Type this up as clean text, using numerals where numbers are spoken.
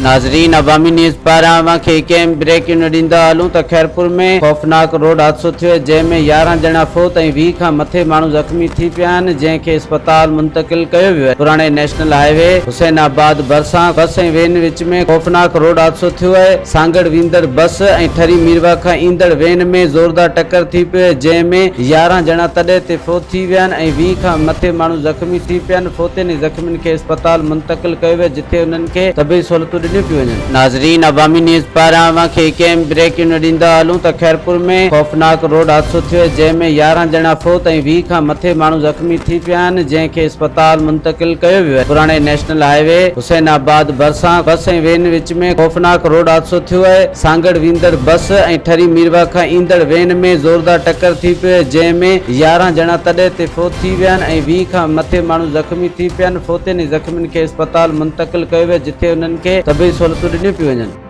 ناظرين عوامي نيوز پاران اوهان کي هڪ اهم بريڪنگ نيوز ڏيندا هلون ته خيرپور ۾ خوفناڪ روڊ حادثو ٿيو آهي جنهن ۾ 11 ڄڻا فوت ۽ 20 کان مٿي ماڻهو زخمي ٿي پيا آهن جنهن کي اسپتال منتقل ڪيو ويو آهي پراڻي نيشنل هاء وي حسين آباد ڀرسان بس ۽ وين وچ ۾ خوفناڪ روڊ حادثو ٿيو آهي سانگهڙ ويندڙ بس ۽ ٺري ميرواهه کان ايندڙ وين ۾ زوردار ٽڪر ٿي پيو آهي جنهن ۾ 11 ڄڻا تڏي تي فوت ٿي ويا آهن ۽ 20 کان مٿي ماڻهو زخمي ٿي پيا آهن فوتين ۽ زخمين کي اسپتال منتقل ڪيو ويو جتي انهن کي طبي سهولتون ڏنيون پيون وڃن. ناظرين عوامي نيوز پاران اوهان کي هڪ اهم بريڪنگ نيوز ڏيندا هلون ته خيرپور ۾ خوفناڪ روڊ حادثو ٿيو آهي جنهن ۾ 11 ڄڻا فوت ۽ 20 کان مٿي ماڻهو زخمي ٿي پيا آهن جنهن کي اسپتال منتقل ڪيو ويو آهي پراڻي نيشنل هاء وي حسين آباد ڀرسان بس ۽ وين وچ ۾ خوفناڪ روڊ حادثو ٿيو آهي سانگهڙ ويندڙ بس ۽ ٺري ميرواهه کان ايندڙ وين ۾ زوردار ٽڪر ٿي پيو آهي جنهن ۾ 11 ڄڻا تڏي تي فوت ٿي ويا آهن ۽ 20 کان مٿي ماڻهو زخمي ٿي پيا آهن فوتين ۽ زخمين کي اسپتال منتقل ڪيو ويو جتي انهن کي طبي سهولتون ڏنيون پيون وڃن.